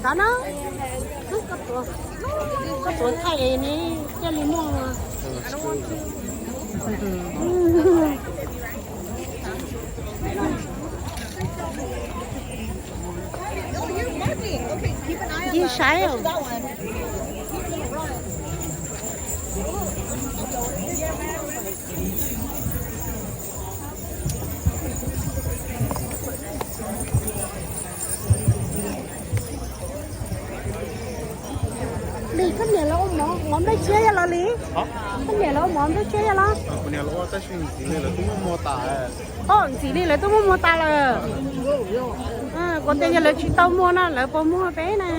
Tov no, koj tuav thaij ne, thiaj li muaj. Ib saib. Lis, koj niam lawv ua mov nplej tshiab yog los Lis? Koj niam lawv ua mov nplej tshiab yog los? Ntxim li lawv twb muab muag tas lawm. Kuv tias yog lawv tsis tau muag no lawv puas muag peb na.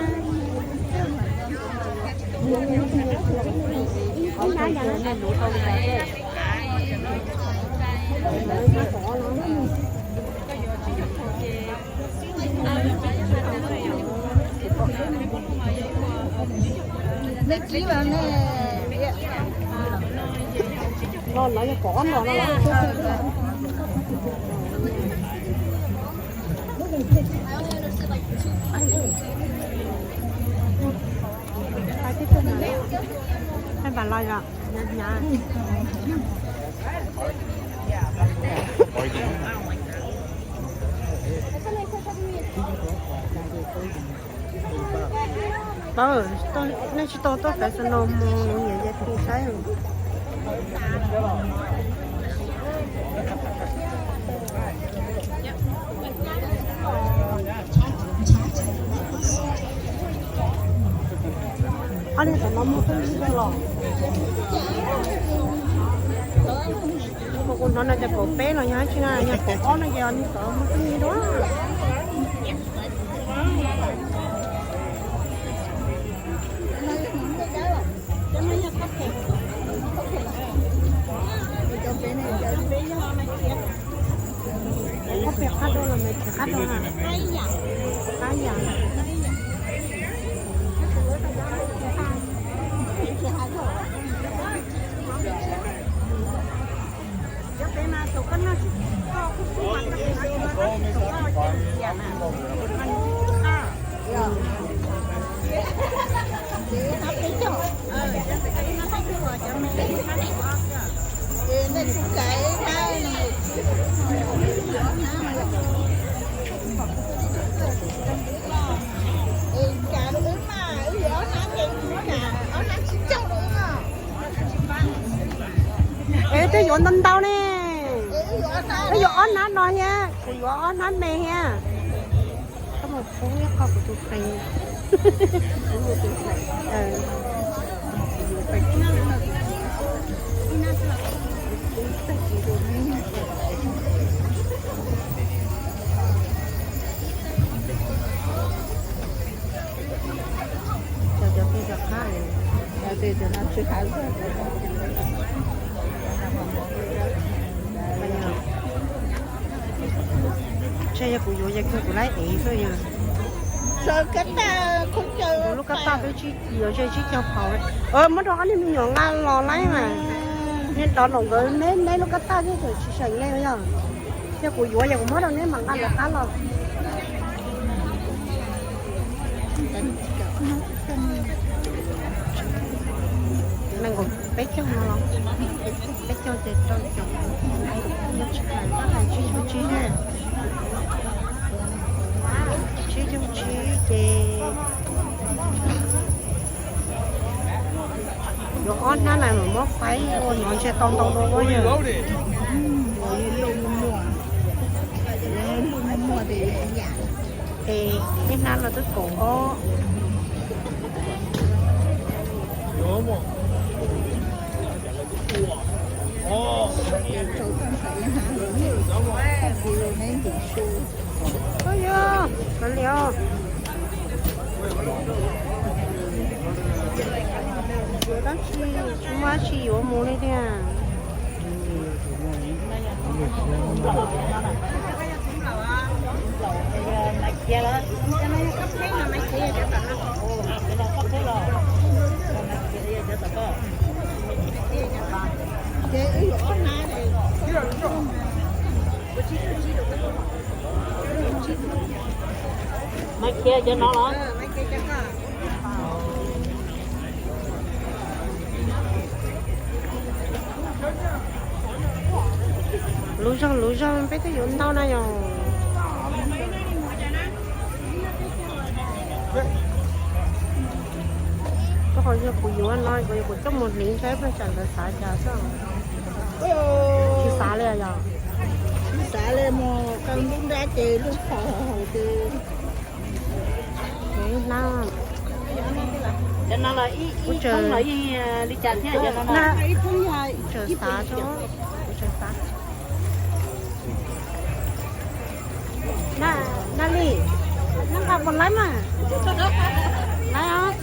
Nej kib los nej, no lawv yog pom ob no no los. Pab los yom, hnyav hnyav. Pab, nej tsis tau tuaj Fresno mus nyiam ces tus saib. Ob niag tom no muag pheej yig dua los? Kuv hnov no ces kaum peb los yog dab tsi na, yog kaum ob no ces ob niag tom muag pheej yig dua. Qab pem qab dua los me, qab dua na. Qab yam. Es twb yuav ntau ntau ne. Wb yuav ob hnab no thiab, kuv yuav ob hnab me thiab. Koj mus pub ib qho kuv tus feem. Cov, cov, cov qab, cov no tsis hav. Ntshe yog kuv yuav yog kuv laib ev xwb yog. Kuv lub kab taj twb tsib, yuav tsib caug phaus. Muab rau ob niag me nyuam nqa los laib mas. Niag dov no nkawd neb neb lub kab taj thiab tsis seem li yog. Yog kuv yuav yog kuv muab rau neb mas nqa lawv qab los. Nees nkaum peb caug no los? Peb caug ces rau caum. Tsis hais, tsis hais tsib caug tsib, tsib caug tsib ces yuav ob hnab na, muab faib ua no ntshe tau ntau dua yog. Es ib hnab no twb kaum ob. Yog, kav liam os. Tab sis tsis muaj dab tsi yuav mus li tiag. Khiav cov no los? Lub zog lub zog peb twb yuav ntau na yog. Rau qhov yog kuv yuav no, kuv yuav kuv coj mus hliv saib peb tsam lawv xav cas xwb. Tsis xav li yog. Xav li mus qee lub nrab ces lub qhov hauv ces. Cov no los ib thoob los li cas thiab? Cov no ib thoob yog ib puas caum. Naj Lis, neb nqa puas laib mas? Laib os.